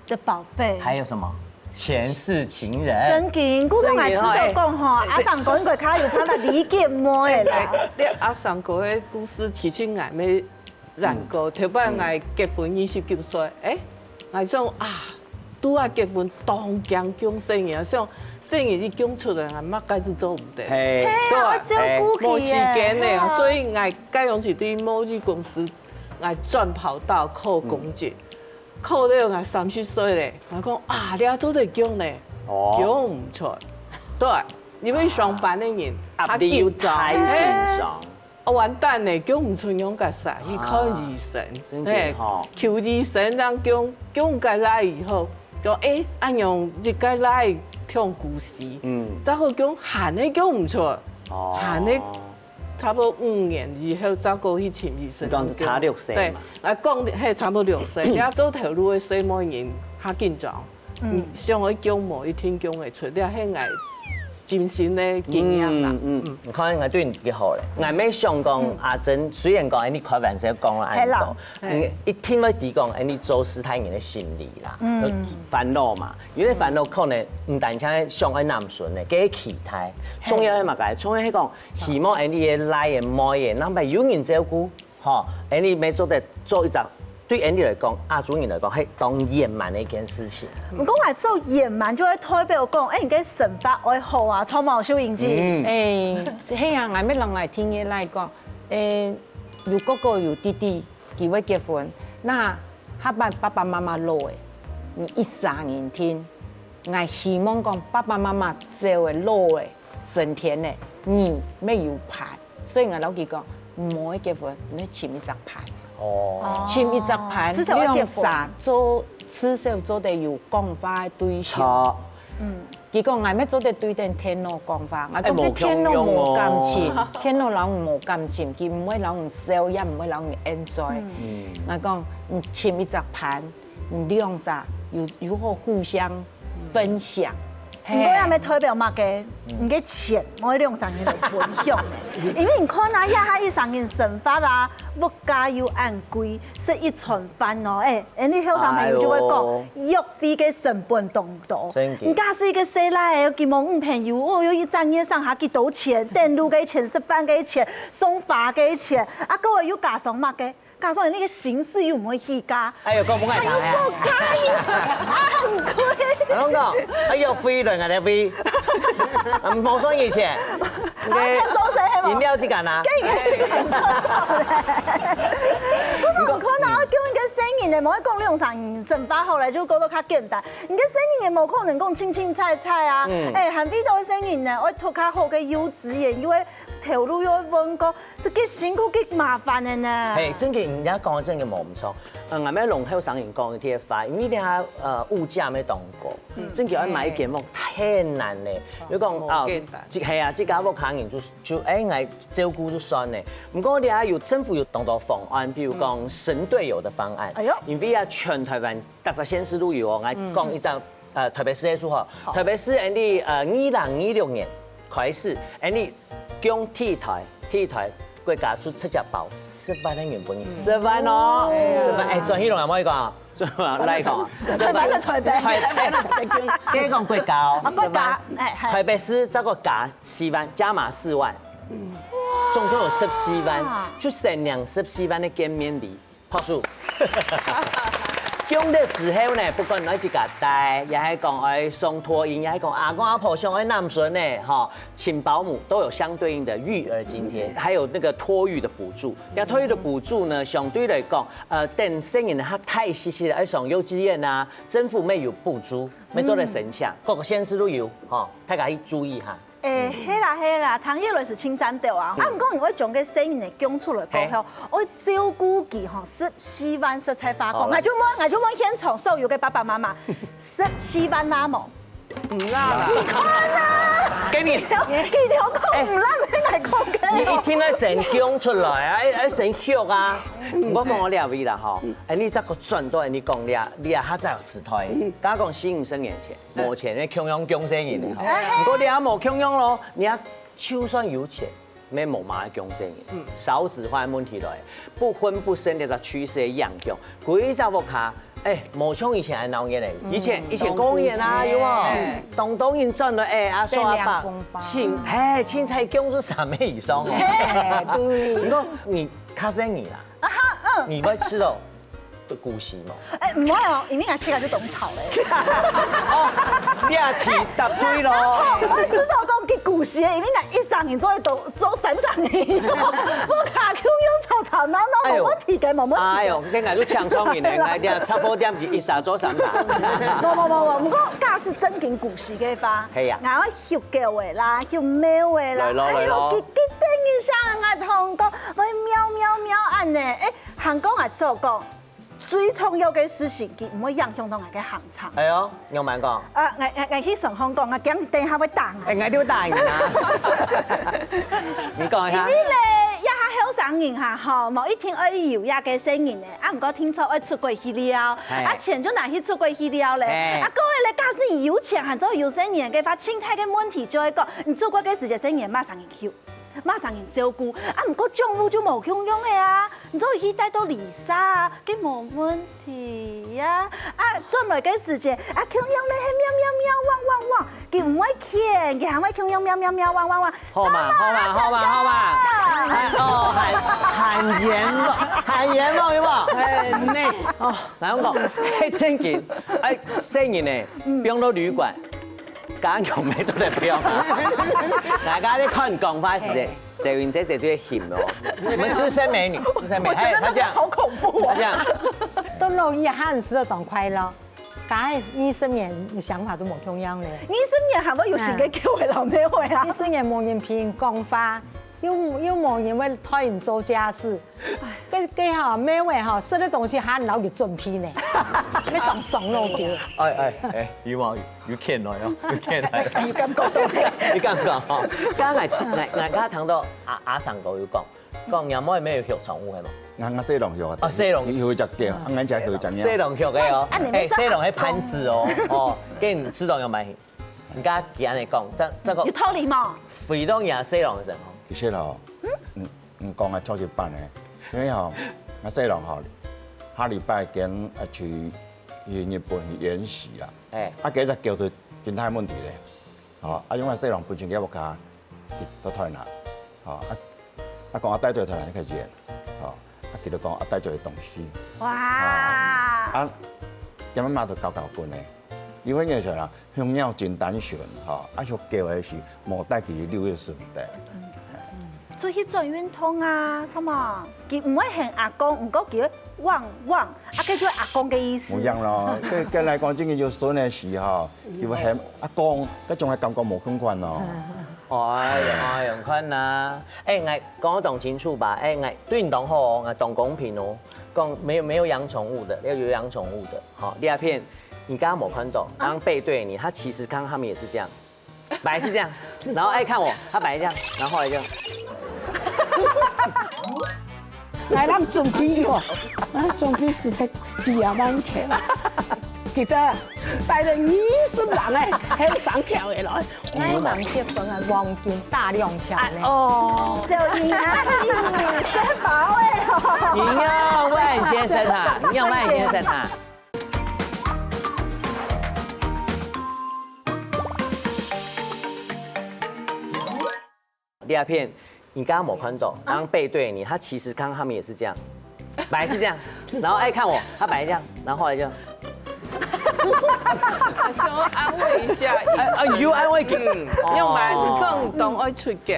的寶貝。還有什麼？前世情人。正經，古早𠊎知道講吼，正經吼，哎。阿生哥應該較有辦法理解妹啦。哎，你阿生哥个故事，其實𠊎乜聽過，頭擺𠊎結婚二十九歲，哎，𠊎想啊，拄仔結婚當驚降細人，想細人一降出來，𠊎麼个都做毋得。嘿，嘿啊，對，愛照顧佢耶。無時間呢，嘿啊。所以𠊎該樣子對貿易公司，𠊎轉跑道考公職。 考了𠊎三十歲咧，𠊎講啊，這做得降咧，哦。降毋出。對，因為上班个人，壓力又大，緊張。緊張。哦，完蛋咧，降毋出，仰結煞去看醫生。真个吼。嘿，求醫生，正降，降个來以後，講，哎，恁樣一個來痛苦死，嗯。正好降，還係降毋出，哦。還係 差不多五年以後，正過去尋醫生。你講係差六歲嘛？對，啊，講，嘿，差不多六歲，你愛做頭路个細妹人較緊張，嗯，想愛降無一定降會出，這係𠊎親身个經驗啦。嗯，嗯，你看𠊎對你幾好咧，𠊎乜想講，阿珍雖然講，哎，你開玩笑講了恁多，係啦，嗯，一定會知講，哎，你做事大人个心理啦，嗯，煩惱嘛，因為煩惱可能毋單淨係想愛男孫个，該期待，重要係麼个？重要係講 希望𠊎俚个倈仔妹仔，能夠有人照顧，吼，𠊎俚乜做得做一隻，對𠊎俚來講，亞洲人來講，係當圓滿个一件事情。毋過𠊎做圓滿就會代表講，哎，你个生活愛好啊，著無，秀英姐？嗯。哎，係啊，𠊎乜摎𠊎聽个倈講，哎，有哥哥有弟弟， 佢會結婚，那下擺爸爸媽媽老咧，你一儕人定。𠊎希望講爸爸媽媽走咧老咧，升天咧，你乜有伴。所以𠊎摎佢講，毋好結婚，你尋一隻伴。哦。尋一隻伴，至少愛結婚。兩儕做，至少做得有講話个對象。著。嗯。 佢講，𠊎乜做得對等電腦講話，𠊎講，哎，無共樣哦。佢電腦無感情，電腦摎你無感情，佢毋會摎你笑，也毋會摎你enjoy。嗯。𠊎講，你尋一隻伴，你兩儕有，有好互相分享。嗯。嘿。毋過也乜代表麼个，嗯。你个錢，毋好兩儕人來分享。因為你看啊，這下一儕人生活啊，物價又恁貴，食一餐飯哦，哎， 𠊎俚後生朋友就會講，哎喲。約會个成本當多。真个。你假使一個細倈仔，有幾毛女朋友，哦，又一隻月省下幾多錢，等路个錢、食飯个錢、送花个錢，啊，各位又加上麼个？加上你个薪水又毋會起價。哎喲，講毋愛聽啊。哎喲，講價又恁貴。我講講，哎喲，飛人啊，飛。啊，無算以前。啊，OK。看周深飲料自家拿。跟你个情感做好了。可是我看到叫一个細人呢，莫講兩三年生活好了，就過到較簡單。你个細人也無可能講清清彩彩啊。嗯。哎，還為到細人呢，愛讀較好个幼稚園，又會頭路又會問過，這个辛苦个麻煩的呢。嘿，真个，人家講的真个無毋錯。嗯，俺们摎後生人講一个話，因為這下呃物價也當高，嗯。真个要買一間屋太難了。嘿。比如講啊，無簡單。這，嘿啊，這家屋下人就就，哎，𠊎照顧就算了。毋過這下有政府有當多方案，比如講神隊友的方案。哎喲。因為啊，全台灣逐隻縣市都有哦，𠊎講一隻，呃，台北市个數吼。好。台北市，恁呢，呃，二零二六年開始，恁呢，供第一胎，第一胎國家就直接包十萬个銀分你，十萬哦，十萬，哎，轉去攏也莫講。 做麼个來講？台北，台北。台北。該講國家哦，啊，國家，十萬。哎，哎。台北市再過加四萬，加碼四萬，總共有十四萬，哇。就省兩十四萬个見面禮，拍手。降了之後呢，不管你愛自家戴，也係講愛送托嬰，也係講阿公阿婆想愛揇孫呢，吼，請保姆都有相對應的育兒津貼，還有那個托育的補助。那托育的補助呢，相對來講，呃，等細人較大一息息，愛上幼稚園啊， 政府乜有補助，乜做得申請，各个縣市都有，吼，大家去注意哈。欸，係啦係啦，聽起來係真讚个啊。啊，毋過你愛將个細人仔降出來過後，愛照顧佢吼，十四萬實在花光。𠊎就問，𠊎就問現場所有个爸爸媽媽，十四萬拿無？毋拿啦。你看啊，給你，佢頭殼毋爛，你來講个。你一定愛先降出來啊，愛愛先畜啊。毋過講到這位啦吼，欸，你再過轉到你講這，這下才有時代。 假講四五十年前，無錢个共樣降細人个吼。毋過這下無共樣咯，這下就算有錢，乜無麼个降細人。少子化个問題來，不婚不生這隻趨勢个影響，歸隻屋下，欸，無像以前恁鬧熱咧。以前以前過年啊，有無？當多人轉來，欸，阿叔阿伯，凊，欸，凊彩降出三个以上哦。毋過你較細人啦，你會知道 古時無？欸，毋會哦，因為𠊎自家就當吵咧。哦，你也提答對咯。𠊎知道講佢古時个，因為𠊎一儕人做得做做三儕人，無卡共樣吵吵鬧鬧，無問題个，無問題个。哎喲，該𠊎就搶聰明咧，𠊎這差不多點佢一儕做三儕。無無無無，毋過假使正經古時个話，係啊，𠊎愛畜狗个啦，畜貓个啦，來咯來咯，哎喲，佢佢等一下𠊎同講，會喵喵喵恁呢，欸，還講𠊎做講。 最重要个事情，佢毋會影響到𠊎个行程。哎喲，仰般講？啊，𠊎𠊎𠊎去順風講，𠊎驚佢等下會打𠊎。欸，𠊎就打你啊！你講一下。因為咧，這下後生人哈，吼，無一定愛有這个細人仔，啊，毋過定著愛出國去尞，啊，錢就拿去出國去尞咧，啊，各位咧，假使你有錢，還做有細人个話，最大个問題就係講，你出國个時節，細人仔麼儕人畜？ 麼儕人照顧，啊，毋過長輩就無共樣个啊，你做得去帶到旅社啊，該無問題啊。啊，轉來个時節，啊，共樣乜係喵喵喵汪汪汪，佢毋會譴，佢還會共樣喵喵喵汪汪汪。好嘛，好嘛，好嘛，好嘛。喊哦，喊喊冤枉，喊冤枉有無？欸，毋係。哦，來我講，係正經，欸，細人仔，放到旅館。 家用沒做得不用啊。大家在看講話時節，這云姐姐就會喊哦。我們資深美女，資深美女，欸，她這樣，好恐怖哦。她這樣，到老一下，你食到當快樂。剛才二十年，你想法就無共樣咧。二十年還會有新个機會，老妹會啊。二十年無人陪你講話，又又無人會替你做家事， 該該吼，妹妹吼，食个東西還摎佢準備呢，你當爽咯佢。哎哎哎，有無有牽來哦，有牽來。有感覺到。有感覺吼。剛才𠊎𠊎𠊎聽到阿阿長哥有講，講若妹妹有畜寵物係無？𠊎𠊎細郎畜啊。哦，細郎。有有一隻狗，啊，𠊎隻有一隻貓。細郎畜个哦，啊，你們這，欸，細郎係盤子哦，哦，跟你知道要買，你跟他講恁樣講，這這個有道理嗎？肥到你啊，細郎个時候。其實哦，嗯。 毋講啊，超級棒个，因為吼，𠊎細郎吼，下禮拜間啊去去日本去研習啦。欸，啊，該隻狗就真大問題咧，吼，啊，因為細郎本身佢屋下，佢在台南，吼，啊，啊講啊帶轉台南去演，吼，啊，佢就講啊帶轉東西，哇，啊，佢媽媽就搞搞棍咧，因為那時候啊， 畜貓真單純，吼，啊畜狗个時無帶佢去遛个時毋得。出去做運動啊，著無？佢毋會喊阿公，毋過佢會汪汪，啊，該就係阿公个意思。無樣咯，該，該來講，真个有孫个時候，佢會喊阿公，該種个感覺無共款咯。哎呀，哎呀，你看吶，哎，𠊎講得當清楚吧？哎，𠊎對你當好哦，𠊎當公平哦。講沒有，沒有養寵物的，要有養寵物的。好，第二片，你剛剛沒看到，剛剛背對你，他其實剛剛他們也是這樣。 擺是這樣，然後愛看我，他擺這樣，然後後來這樣。來，咱準備哦，咱準備是在比啊，慢起來。記得，帶了二十人哎，還有上跳的來。那一人結婚啊，黃金大量條呢。哦，只有你啊，你是寶哎哦。你要問先生哈，你要問先生哈。 第二片，你剛剛沒看到，剛剛背對你，他其實剛剛他們也是這樣，本來是這樣，然後愛看我，他本來這樣，然後後來這樣。想要安慰一下。哎，哎，你又安慰佢。嗯，哦。因為嘛，你講當愛出國，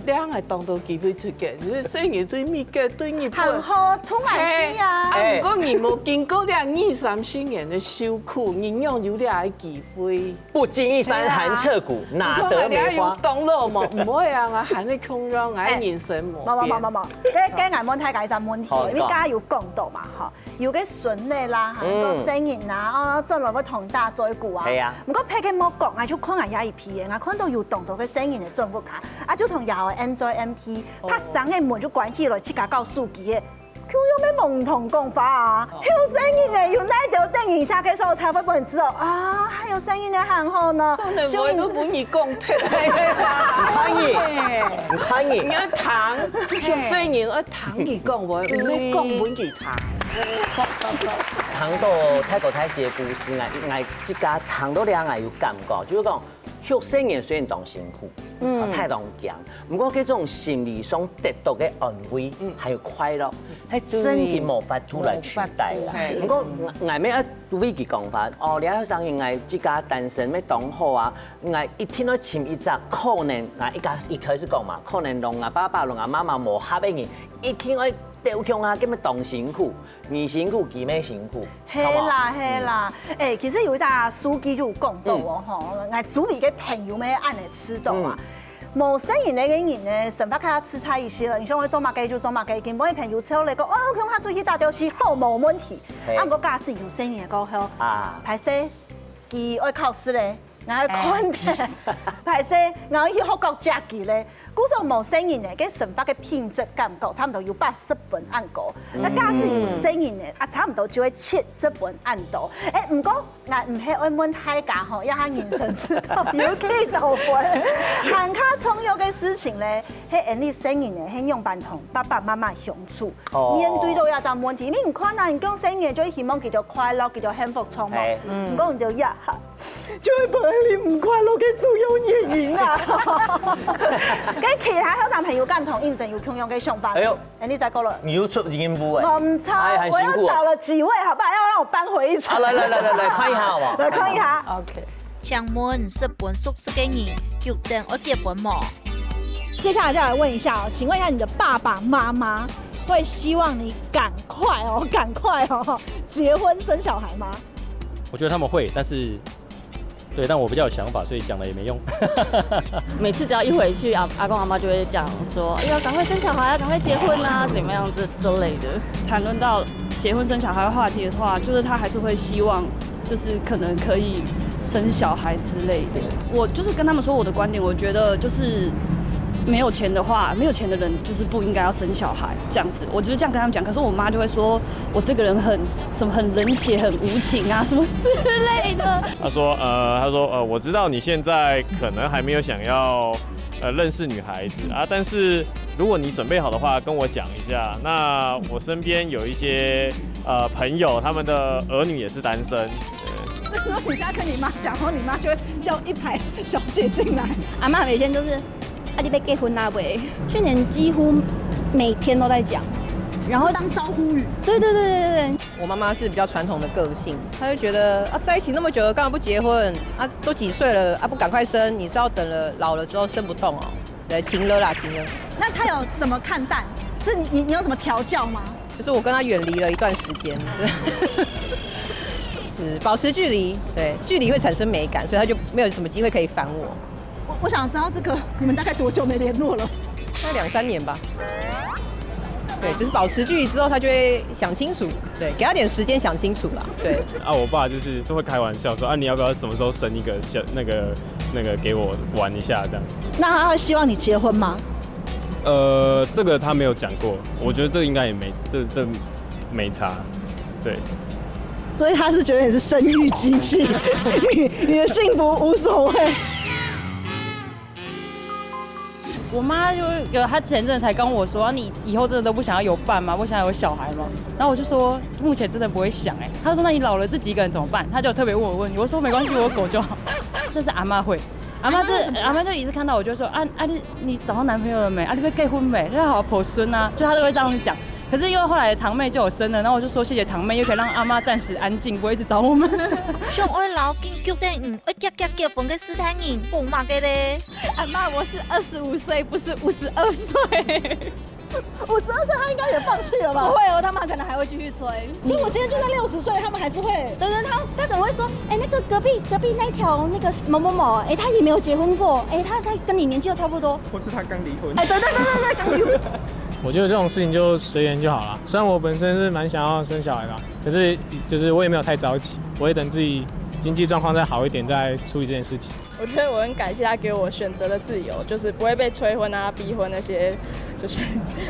你還當多機會出國，你細人對美國、對日本。很好，通來去啊。嘿，啊，哎。毋過你無經過這二三十年的受苦，你仰有這个機會？ 不經一番寒徹骨，哪得梅花？你看，你還有當老嘛？毋會啊，𠊎還係共樣，𠊎人生無變。無，無，無，無，無。該，該𠊎問大家一隻問題，好，因為剛剛有講到嘛，吼，有个孫仔啦，哈，嗯。有个細人啊，哦，轉來會同大嘴鼓啊。係啊。毋過別个莫講，𠊎就看𠊎這一批个，𠊎看到有當多个細人仔轉屋下，啊，就同爺哀N J M P，哦。別儕个門就關起來，自家搞手機个。 就又愛無同講法啊！後生人呢，有哪兜等一下个時候才會分人知道啊，還有細人仔還好呢。可能我都分你講忒。你看你，你看你。你愛聽，後生人愛聽佢講話，毋係講分佢聽。聽到大哥大姐故事，𠊎，𠊎自家聽到了，𠊎有感覺，就是講， 後生人雖然當辛苦，嗯。啊，太當驚，毋過這種心理上得到个安慰，嗯。還有快樂，嗯。係真个無法度來取代啦。對。毋過，𠊎，𠊎乜愛為佢講話，哦，你後生人，𠊎自家單身乜當好啊，𠊎一定愛尋一隻可能，𠊎一開，一開始講嘛，可能同𠊎爸爸、同𠊎媽媽無合个人，一定愛鬥共下，根本當辛苦。 你辛苦，佢乜辛苦，係啦，好不好？係啦。嗯。欸，其實有一隻書記就有講到哦，嗯。吼，𠊎周圍个朋友乜恁樣知道啊。嗯。無細人个人呢，生活較自在一些了。你想愛做麼个就做麼个，根本朋友招來講，哦，跟他出去打遊戲，好，無問題。係。啊，毋過假使有細人過後，啊。歹勢，佢愛考試咧， 𠊎看，欸。歹勢，𠊎去學校接佢咧。故所無細人呢，該生活个品質感覺差毋多有八十分恁高。嗯。該假使有細人呢，啊，差毋多就會七十分恁多。欸，毋過，𠊎毋係愛問大家吼，這下人生之道有幾多分？還較重要个事情咧，係恁樣細人呢，係仰般同爸爸媽媽相處。 哦。面對到這隻問題，你毋看啊，你講細人就希望佢兜快樂，佢兜幸福，著無？係。嗯。毋過你兜這下，就係分你毋快樂个主要原因啊。跟其他後生朋友感同應徵有共樣个想法。哎喲。欸，你再過來。你又出任務欸。我毋差，哎，很辛苦哦。我又找了幾位，好不好？要讓我扳回一城。啊，來，來，來，來，來，看一下好不好？來看一下。OK。請問十分熟識个人，決定愛結婚無？ 接下來再來問一下哦，請問一下，你的爸爸媽媽會希望你趕快哦，趕快哦，結婚生小孩嗎？我覺得他們會，但是，對，但我比較有想法，所以講了也沒用。每次只要一回去，阿，阿公阿媽就會講說：“哎呀，趕快生小孩啊，趕快結婚啊，怎麼樣這，之類的。”談論到結婚生小孩的話題的話，就是他還是會希望，就是可能可以生小孩之類的。我就是跟他們說我的觀點，我覺得就是沒有錢的話，沒有錢的人就是不應該要生小孩這樣子。我就是這樣跟他們講，可是我媽就會說我這個人很什麼很冷血、很無情啊什麼之類的。他說，呃，他說，呃，我知道你現在可能還沒有想要，呃，認識女孩子啊，但是如果你準備好的話，跟我講一下。那我身邊有一些，呃，朋友，他們的兒女也是單身。對。那時候你現在跟你媽講，然後你媽就會叫一排小姐進來。阿嬤每天都是，啊，你要結婚啦喂？去年幾乎每天都在講，然後當招呼語。對對對對對。我媽媽是比較傳統的個性，她就覺得啊，在一起那麼久了，幹嘛不結婚？啊，都幾歲了，啊，不趕快生，你是要等了老了之後生不動哦。对，情了啦，情了。那他有怎么看待？是你你有什么调教吗？就是我跟他远离了一段时间，是保持距离，对，距离会产生美感，所以他就没有什么机会可以烦我。我我想知道这个，你们大概多久没联络了？大概两三年吧。对，就是保持距离之后，他就会想清楚，对，给他点时间想清楚啦，对。啊，我爸就是就会开玩笑说啊，你要不要什么时候生一个小那个那个给我玩一下这样？那他会希望你结婚吗？呃，这个他没有讲过，我觉得这应该也没这这没差，对。所以他是觉得你是生育机器，你你的幸福无所谓。我妈就有，她前阵才跟我说，你以后真的都不想要有伴吗？不想要有小孩吗？然后我就说，目前真的不会想哎。她说，那你老了自己一个人怎么办？她就特别问我问题，我说没关系，我有狗就好。这是阿妈会，阿妈就阿妈就一直看到我就说啊啊你你找到男朋友了没？啊你会结婚没？你要好好抱孙啊，就她都会这样子讲。可是因为后来堂妹就有生了，然后我就说谢谢堂妹，又可以让阿妈暂时安静，不会一直找我们。上愛老緊腳的，嗯，愛遽遽結婚个斯坦人，講麼个咧？阿妈，我是二十五岁，不是五十二岁。五十二岁他应该也放弃了吧？不会哦，他们可能还会继续催。所以我今天就算六十岁，他们还是会。对对，他他可能会说，哎、那个隔壁隔壁那一条那个某某某，哎、他也没有结婚过，哎、他他跟你年纪又差不多。或是他刚离婚。哎、对对对对对，刚有。我觉得这种事情就随缘就好了。虽然我本身是蛮想要生小孩的啊，可是就是我也没有太着急，我会等自己经济状况再好一点再处理这件事情。我觉得我很感谢他给我选择的自由，就是不会被催婚啊、逼婚那些，就是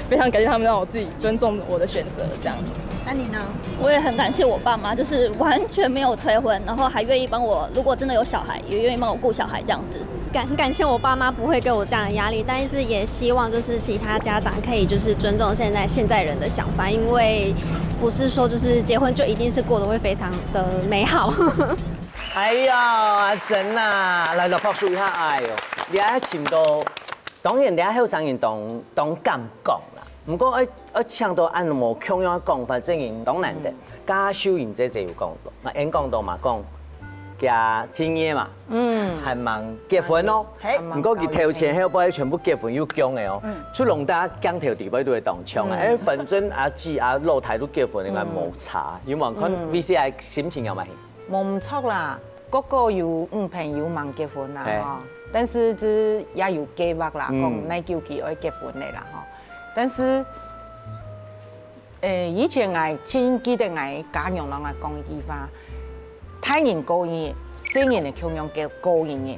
非常感谢他们让我自己尊重我的选择这样。那你呢？我也很感谢我爸妈，就是完全没有催婚，然后还愿意帮我，如果真的有小孩，也愿意帮我顾小孩这样子。感很感谢我爸妈不会给我这样的压力，但是也希望就是其他家长可以就是尊重现在现在人的想法，因为不是说就是结婚就一定是过得会非常的美好。哎呀，阿珍啊，來，來拍手一下，哎喲，你還尋到，當然你後生人當當敢講啦，毋過愛愛請到恁無共樣个講法，正經當難得。嘉秀英姐姐有講到，嘛，𠊎講到嘛講，佢定業嘛，嗯，還吂結婚哦。毋過佢頭前後背全部結婚又降个哦，出籠大家鏡頭底背都會當衝啊，哎，反正阿姊阿老弟都結婚，應該無差，有無看VCR心情有無？ 無毋著啦，個個有女朋友吂結婚啦吼，但是只也有計畫啦，講哪久佢愛結婚个啦吼。但是，誒，以前𠊎真記得𠊎家娘摎𠊎講一句話：大人過日，細人个共樣過過日个。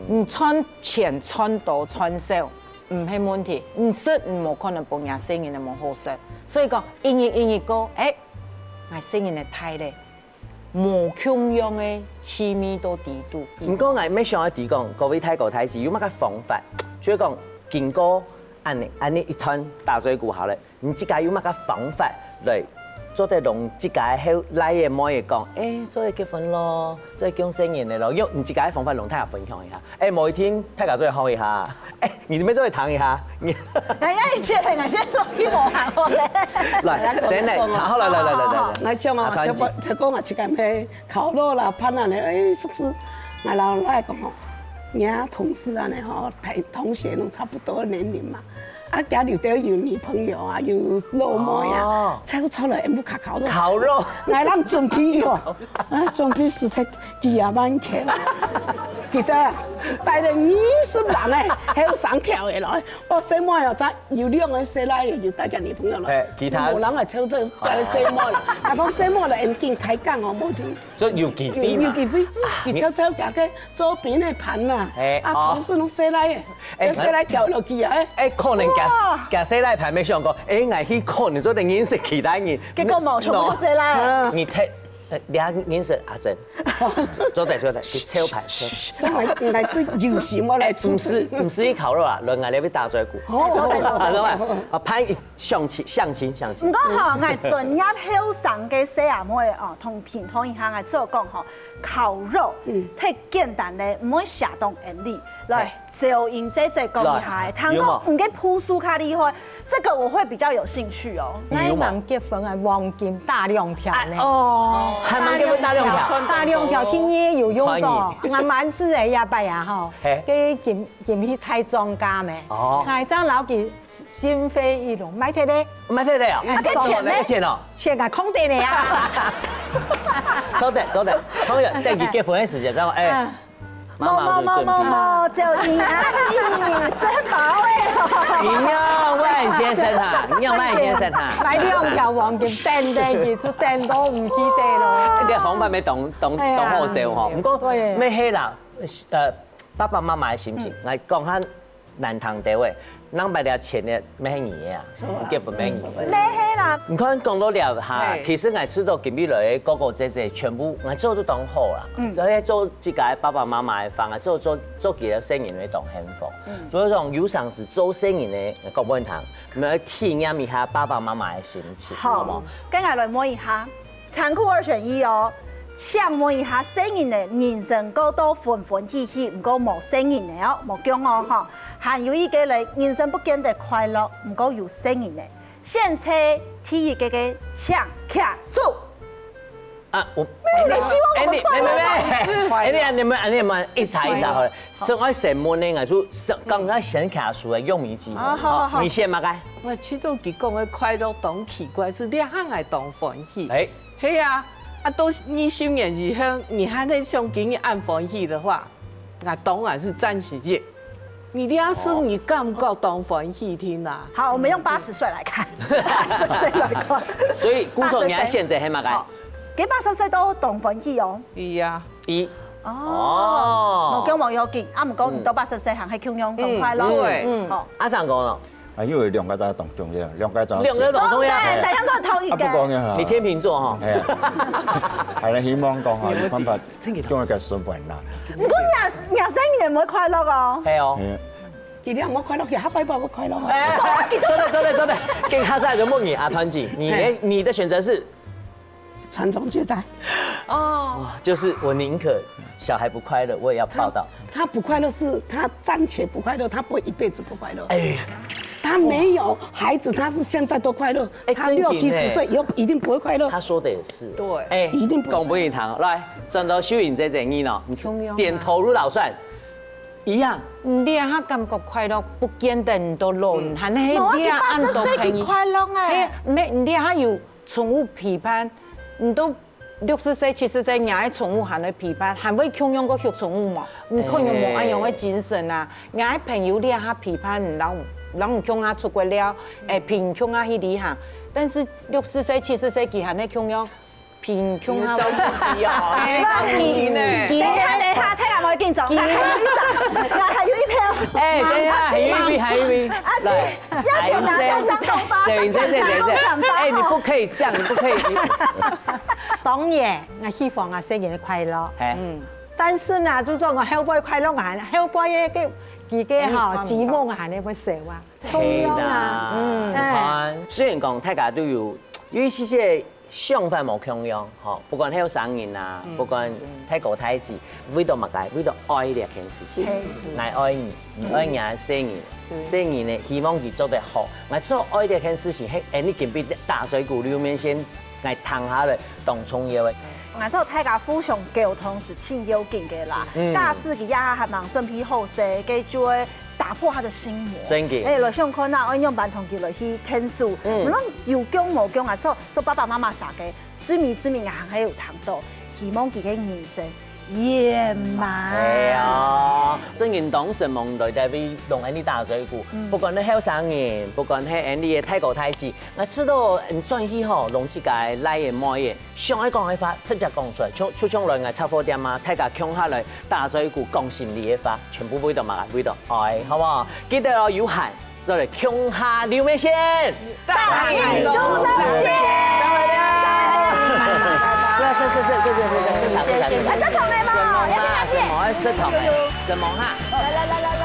你賺錢賺多賺少，毋係問題，你食你無可能分若細人个無好食。所以講，一日一日過，誒，𠊎細人个大咧。 無共樣个趣味到底肚。毋過𠊎乜想愛知講，各位大哥大姊有麼个方法，就係講經過恁呢恁呢一段打嘴鼓好了，你自家有麼个方法來做得同自家个後倈仔妹仔講，誒，做得結婚咯，做得降細人仔咯，用你自家个方法同大家分享一下。誒，無一定大家做得學一下。 哎，你這邊做一堂一下，你哎呀，你這个先去無行好咧。來，先來，好，來來來來來來。來講啊，啊團結就講啊，這个咩烤肉啦、飯啊呢，哎，叔叔，𠊎老來講吼，人家同事啊呢吼，同同學攏差不多年齡嘛，啊，家裡都有女朋友啊，有老妹啊，哦，才會出來，毋卡烤肉。烤肉，來，咱準備哦，啊，準備食忒幾啊萬塊，記得啊，帶了二十人誒，還有上條的來。 哦，細妹哦，咱有兩个細倈仔，有帶个女朋友了。哎，其他無人來湊這个細妹了。啊，講細妹了，恁緊開講哦，無停。所以有機會嘛。有機會，佢悄悄行去左邊个盤啦。哎啊，同事攏細倈仔，哎細倈跳落去啊，哎。哎，可能佢佢細倈盤沒想過，哎，𠊎去可能做得認識其他人。結果無，全部都細倈仔。你太，你認識阿珍。 做得做得，去抽牌抽。上來應該是有心我來主持。毋使毋使去烤肉啊，輪𠊎來為打嘴鼓。好好好啊，對吧？啊，拍相親相親相親。毋過吼，𠊎專業後生个細阿妹哦，同平常一下，𠊎做講吼，烤肉，嗯，太簡單咧，毋會寫當恁樣。來，趙英姐姐講一下，來，聽講你个步數較厲害，這個我會比較有興趣哦。有無？𠊎吂結婚啊，黃金打兩條呢。哦，還吂結婚打兩條。打兩條，天天有用到，還蠻值个，下擺啊吼，嘿，該金金去大莊家咩？哦，還正摎佢 心灰意冷，買忒咧。買忒咧啊？啊，該錢呢？該錢哦？錢啊，空袋咧啊。收得，收得。朋友，等佢結婚个時節，知道嗎？哎，媽媽有準備。某某某某，趙英阿姨，食飽欸。你要外先生哈，你要外先生哈。買兩條黃金等等，佢就等到毋記得咯。該个紅包沒懂懂懂好笑吼，毋過對，沒黑啦，呃，爸爸媽媽个心情，來講下 難聽兜仔，人買了錢呢，乜係你个啊，結婚乜係你个。乜係啦。你看講到這下，其實𠊎知道今日來个哥哥姐姐全部，𠊎知道都當好啦。所以做自家个爸爸媽媽个話，𠊎知道做做佢个細人會當幸福。所以講有常時做細人个，講分你聽，你愛體驗一下爸爸媽媽个心情，好無？跟𠊎來問一下， 殘酷二選一哦。請問一下，細人仔人生過到歡歡喜喜，毋過無細人仔哦，無講哦吼。還有一個咧，人生不見得快樂，毋過有細人仔。選擇第一個个請舉手。啊，我沒有人希望我們快樂。沒沒沒，哎，你們你們一茬一茬好了。 所以𠊎先問呢，𠊎就剛剛先卡住了，用一句，好好好，你先嘛該。𠊎知道佢講个快樂當奇怪，係這下𠊎當歡喜。哎，係啊，啊到二十年以後，你還在想今日恁歡喜的話，𠊎當然是贊成一。你這下係你感覺當歡喜聽啊？好，我們用八十歲來看，八十歲來看。所以，故所你還選擇係麼个？好，佢八十歲都當歡喜哦。係啊。 一。哦，無講無要緊，啊，毋過你到八十歲還係共樣當快樂。對，好。阿尚講咯，啊，因為兩個都當重要，兩個都。兩個當重要。對，大家都同意个。啊，不講了哈。你天秤座哈。哎呀，還能希望講哈，有辦法，真的，用一個順便啦。毋過你也，你也生日也毋會快樂哦。係哦。今天我快樂，下擺我快樂。哎，真的真的真的，跟他在就問你啊，團姐，你的你的選擇是？ 傳宗接代。哦，就是我寧可小孩不快樂，我也要報答。他不快樂是他暫且不快樂，他不會一輩子不快樂。哎，他沒有孩子，他是現在都快樂。哎，他六七十歲以後一定不會快樂。他說的也是。對，哎，一定不會快樂。講不贏他。來，轉到秀英姐姐你呢，你點頭如搗蒜，一樣。你這下感覺快樂，不見得你都老，還係你這下恁多朋友。快樂哎。哎，沒，你這下有 寵物陪伴，你都六十歲、七十歲，你个寵物還會陪伴，還會共樣个畜寵物無？你可能無恁樣个精神啊。你个朋友這下陪伴你，然後然後共下出國尞，誒，陪共下去旅行。但是六十歲、七十歲，佢還會共樣陪共下。照顧你哦，哎，照顧你呢。等一下，等一下，太陽會緊走，還有一張，還有一票。哎，等一下，還有一位，還有一位。啊，來。 要先拿兩張紅包，謝謝謝謝謝謝。哎，你不可以這樣，你不可以。當然，𠊎希望啊，細人快樂。哎，嗯，但是呢，就說𠊎後輩快樂還，後輩个个个哈，寂寞還會少啊，同樣啊，嗯，你看，雖然講大家都有，有一些些 想法無共樣，吼，不管後生人啊，不管大哥大姊，為著麼个？為著愛這件事情。𠊎愛你，你愛你个細人，細人呢，希望佢做得好。𠊎做愛這件事情，係恁樣今晡日打嘴鼓劉面先𠊎聽下來，當重要个。𠊎做大家互相溝通係盡要緊个啦。假使佢這下還吂準備好勢，該就會 打破他的心魔。真个。哎，來想看啊，愛仰般同佢來去牽手。無論有講無講啊，做做爸爸媽媽儕个，最尾最尾𠊎還係有談到，希望佢个人生圓滿。哎呀，真个當承蒙在這位同𠊎俚打嘴鼓，不管係後生人，不管係𠊎俚个大哥大姊，𠊎試著你轉去吼，摎自家个倈仔妹仔， 想愛講个話，直接講出來。就就像來𠊎雜貨店啊，大家共下來打嘴鼓講心裡个話，全部為著麼个？為著愛，好無？記得哦，有閒，做得共下留言先。大愛共下線。是啊，是是是是是是是，市場市場市場。哎，這糖沒有？什麼啊？什麼啊？什麼哈？來來來來。